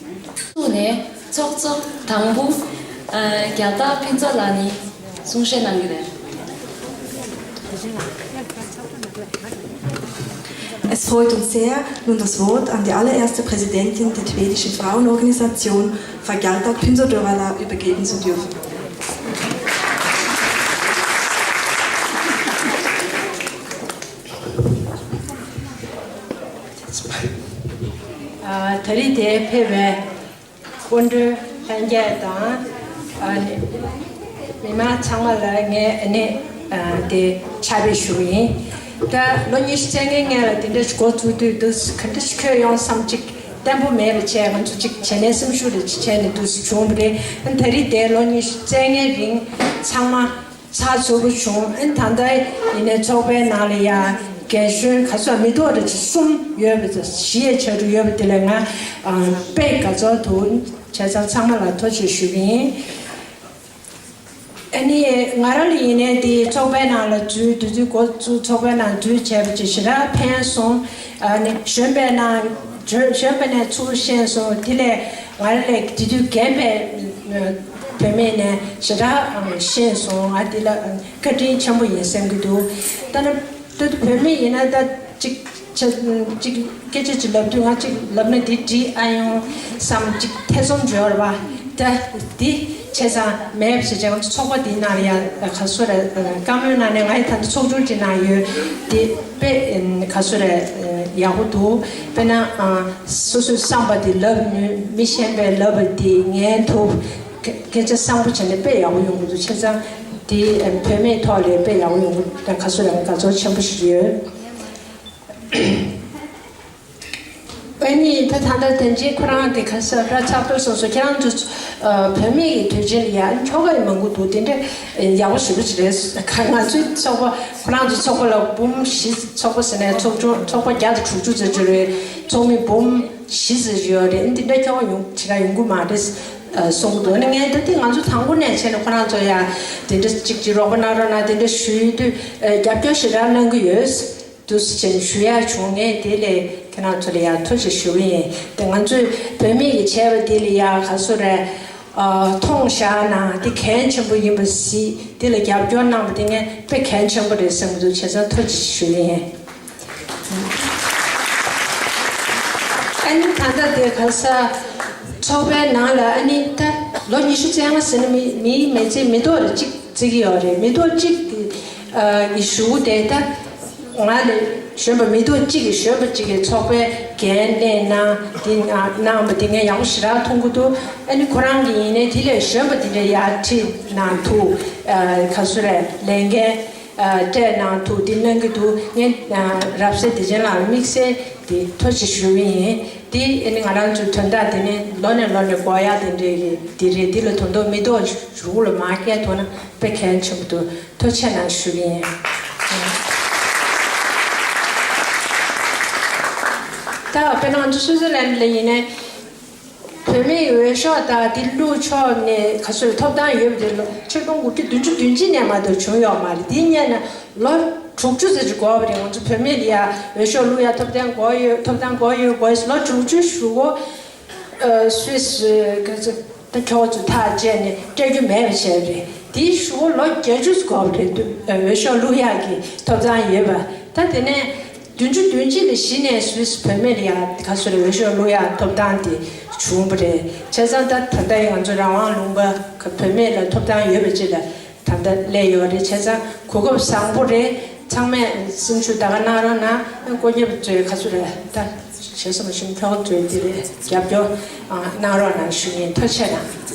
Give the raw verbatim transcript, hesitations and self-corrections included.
ཚུགས་ནས་ཚོགས་གཙོ་དང་པོ་ཨ་རྒྱལ་དར་ཕུན་ཚོགས་ལགས་ནས་གསུང་བཤད་གནང་གི་རེད། Es freut uns sehr, nun das Wort an die allererste Präsidentin der tibetischen Frauenorganisation, Frau Gyalta Phuntsog Dröwala, übergeben zu dürfen. ཨ་ད་རེས་འདིར་ཕེབས་པའི་སྐུ་མགྲོན་ལྷན་རྒྱས་དང་ཨ་ནི་མི་མང་ཚང་མ་ལ་ངས་ཨ་ནི་ཨ་དེ་ཕྱག་དཔེ་ཞུ་གི་ཡིན། ད་ལོ་ཉི་ཤུ་རྩ་ལྔའི་སྔོན་ལ་དེ་འདྲ་ཞིག་འགོ་བཙུགས་དུས་འདུག་ག་འདྲ་ཞིག་འཁྱོལ་ཡོང་བསམ་ཅིག་བརྟན་པོ་མེད་པ་བྱས། ང་ཚོ་ཅིག་བྱས་ནས་སེམས་ཤུགས་རེ་ཅིག་བྱས་ནས་འདུག་བྱུང་བ་རེད། ཨ་ད་རེས་དེ་ལོ་ཉི་ཤུ་རྩ་ལྔའི་རིང་ཚང་མ་ཚགས་ཚུད་པོ་བྱུང་། ཨ་ནི་ད་ལྟ་ཡིན་ནའི་ཚོགས་པའི་ནང་ལ་ཡ་རྒན་གཞོན་ག་ཚོད་མི་ཐོག་རེ་ཅིག་གསུམ་ཡོད་པ་དང་བཞི་ཡས་ཆ་འདྲ་ཡོད་པ་དེ་ལ་ང་ཨ་དཔེ་དགའ་ཚོར་འདུག་བྱས་ཙང་ཚང་མ་ལ་ཐུགས་རྗེ་ཆེ་ཞུ་གི་ཡིན། ཨ་ནི་ང་རང་ལ་ཡིན་ནའི་དེ་ཚོགས་པའི་ནང་ལ་འཛུལ། དུས་ཚོད་འགོ་བཙུགས་ཚོགས་པའི་ནང་འཛུལ་བྱས་པ་ཅིག་ཞེ་དྲག་ཕན་སོང་། ཨ་ནི་གཞོན་པའི་ནང་གཞོན་པའི་ནས་ཚུར་ཤེས་སོང་། དེ་ལས་ང་རང་ལས་དེ་དུས་རྒན་པའི་བུད་མེད་ནས་ཞེ་དྲག་ཤེས་སོང་། ང་དེ་ལ་བཀའ་དྲིན་ཆེན་པོ་ཡིན་བསམ་གྱི་འདུག་ད་ནི་ད་བུད་མེད་ཡིན་ན་ད་ཅིག་ཆ་ཅིག་སྐད་ཆ་ཅིག་ལབ་དུས་ང་ཅིག་ལབ་ན་འདི་འགྲིག་ཨ་ཡོང་བསམ་ཅིག་ཐེ་ཚོམ་འབྱོར་བ། ད་འདི་བྱས་ཙང་མེད་པ་བྱས་ཙང་ཚོགས་པ་འདིའི་ནང་ལ་ཡང་ག་ཚོད་རེད། བཀའ་མོལ་གནང་ནས་ང་ཡི་ད་ཚོགས་ཆུང་འདི་ནང་ཡོད། འདི་དཔེ་ག་ཚོད་རེད་ཡག་པོ་འདུག་དཔེར་ན་སོ་སོའི་བསམ་པ་འདི་ལབ་མི་མི་གཞན་པས་ལབ་པ་འདི་ཉན་ཐུབ། སྐད་ཆ་བཟང་པོ་བྱས་ནས་དཔེ་ཡག་པོ་ཡོང་གི་འདུག་བྱས་ཙང་འདི་བུད་མེད་ཐོག་ལ་དཔེ་ཡག་པོ་ཡོང་གི་འདུག་ག་ཚོད་རེད། དགའ་ཚོར་ཆེན་པོ་ཞིག་ཡོད། ཨ་ནི་ད་ད་ལྟ་དེ་འདྲའི་ཁོ་རང་གི་ག་ས་ར་ཚགས་པར་སོང་སོང་ཁྱེད་རང་ཚོ་ཨ་བུད་མེད་ཀྱི་དུས་ཆེན་ལ་ཡ་ཁྱོ་ག་ཡི་མང་པོ་འདུག་དེ་འདྲ་ཡག་པོ་ཞེ་པོ་ཅིག་རེད། ང་ཚོའི་ཚོགས་པ་ཁོ་རང་ཚོའི་ཚོགས་པ་ལ་འབུམ་བཞི་ཚོགས་པ་ཟེར་ནས་ཚོགས་ཆུང་ཚོགས་པ་བརྒྱ་དང་དྲུག་ཅུ་ཙམ་ཅིག་རེད། ཚོགས་མི་འབུམ་བཞི་ཙམ་ཡོད་རེད། འདི་འདྲ་ཁྱོ་ག་ཡོང་ཅི་ག་ཡོང་གི་མ་རེད་གསུང་གི་འདུག་ཨ་ནི་ངས་ད་ལྟ་ང་ཚོ་དང་པོ་ནས་བྱས་ནས་ཁོ་རང་ཚོ་ཡ་དེ་འདྲ་ཅིག་ཅིག་རོགས་པ་གནང་རོགས་གནང་དེ་འདྲ་ཞུ་དུས་རྒྱབ་སྐྱོར་ཞེ་དྲག་གནང་གི་ཡོད། འདུག་སེ་བྱས་ནས་ཞུ་ཡག་བྱུང་། ངས་དེ་ལས་ཁྱེད་རང་ཚོ་ལ་ཡང་ཐུགས་རྗེ་ཆེ་ཞུ་གི་ཡིན། དེ་ང་ཚོས་བུད་མེད་ཀྱིས་བྱས་པ་དེ་ལ་ཡང་ག་ཚོད་རེད། ཨ་མཐོང་བཞག་ན་དེ་གལ་ཆེན་པོ་ཡིན་པ་གཟིགས། དེ་ལ་རྒྱབ་སྐྱོར་གནང་བ་དེ་ངས་དཔེ་གལ་ཆེན་པོ་རེད་བསམ་གྱི་འདུག་བྱས་ཙང་ཐུགས་རྗེ་ཆེ་ཞུ་གི་ཡིན། ཨ་ནི་ད་ལྟ་དེ་ག་ས་ཚོགས་པའི་ནང་ལ་ཨ་ནི་ད་ལོ་ཉི་ཤུ་རྩ་ལྔ་ཟིན་ན་མི་མིའི་མི་ཚེ་མི་ཐོག་རེ་གཅིག་བརྩི་གི་ཡོད་རེད། མི་ཐོག་གཅིག་གི་ཨ་གི་ཞུ་དེ་ད་ང་ལས་གཞོན་པ་མི་ཐོག་གཅིག་གིས་གཞོན་པ་གཅིག་གི་ཚོགས་པའི་འགན་ལེན་གནང་དེ་གནང་བ་དེ་ངས་ཡག་པོ་ཞེ་དྲག་མཐོང་གི་འདུག་ཨ་ནི་ཁོ་རང་གི་ཡིན་ནའི་དེ་ལས་གཞོན་པ་དེ་འདྲ་ཡར་ཁྲིད་གནང་ཐུབ་ཨ་ག་ཚོད་རེད་ལས་འགན་ཨ་སྤྲད་གནང་ཐུབ་དེ་གནང་གི་འདུག་ངས་ཨ་རབ་གསལ་བདེ་ཆེན་ལགས་ལ་དམིགས་བསལ་དེ་ཐུགས་རྗེ་ཆེ་ཞུ་གི་ཡིན། དེ་ཨ་ནི་ང་རང་ཚོའི་དོན་དག་དེ་ནི་ལོ་ནས་ལོ་ནས་འགོར་ཡག་དེ་འདྲའི་གི་དེ་རེད། དེ་ལ་དོན་དག་མི་ཐོག་གཞུག་ལ་མ་སྐྱེལ་ཐུབ་ན་དཔེ་གལ་ཆེན་པོ་འདུག་ཐུགས་རྗེ་ཆེ་གནང་ཞུ་གི་ཡིན། ད་དཔེར་ན་ང་ཚོ་སུའི་ཙི་ལན་ལ་ཡིན་ནའི་བུད་མེད་འོས་ཤོག་དང་དེ་བླུགས་ཆོག་ནས་ག་ཚོད་ཐོབ་ཐང་ཡོད་པ་དེ་ལོ་ཆིག་སྟོང་དགུ་བརྒྱ་བདུན་ཅུ་དོན་གཅིག་ནས་མ་གཏོགས་བྱུང་ཡོད་མ་རེད། དེ་སྔོན་ན་ལོ་དྲུག་ཅུ་ཙམ་ཅིག་འགོར་བ་རེད། ང་ཚོ་བུད་མེད་ལ་ཡ་འོས་ཤོག་བླུགས་ཡ་ཐོབ་ཐང་དགོས་ཡོད། ཐོབ་ཐང་དགོས་ཡོད་དགོས་ལོ་དྲུག་ཅུ་གཞུག་གུ་ཨ་སུད་སི་ག་ཚོད་ད་ཁྱོད་ཚོ་ཐག་བཅད་ནས་སྤྲད་རྒྱུ་མེད་པ་བྱས་རེད། དེའི་གཞུག་གུ་ལོ་བརྒྱད་ཅུ་འགོར་བ་རེད། འོས་ཤོག་བླུགས་ཡག་གི་ཐོབ་ཐང་ཡོད་པ། ད་དེ་ནས་བདུན་ཅུ་དོན་གཅིག་ལ་གཞི་ནས་སུད་སི་བུད་མེད་ལ་ཡང་ག་ཚོད་རེད་འོས་ཤོག་བླུགས་ཡག་ཐོབ་ཐང་དེ་བྱུང་བ་རེད། བྱས་ཙང་ད་ད་ལྟ་ཡང་ང་ཚོ་རང་དབང་ལུང་པ་བུད་མེད་ལ་ཐོབ་ཐང་ཡོད་པ་ཅིག་ལ་ད་ལྟ་སླེབས་ཡོད་རེད། བྱས་ཙང་གོ་སྐབས་བཟང་པོ་རེད། ཚང་མས་སེམས་ཤུགས་ད་ག་གནང་རོགས་གནང་། སྐུ་ངོ་ཚོས་ག་ཚོད་རེད་ད་བྱས་ཙང་མ་གཞི་ཁྱོད་ཚོས་དེ་རེད་རྒྱབ་སྐྱོར་གནང་རོགས་གནང་ཞུ་ཡིན། ཐུགས་རྗེ་ཆེ་གནང་།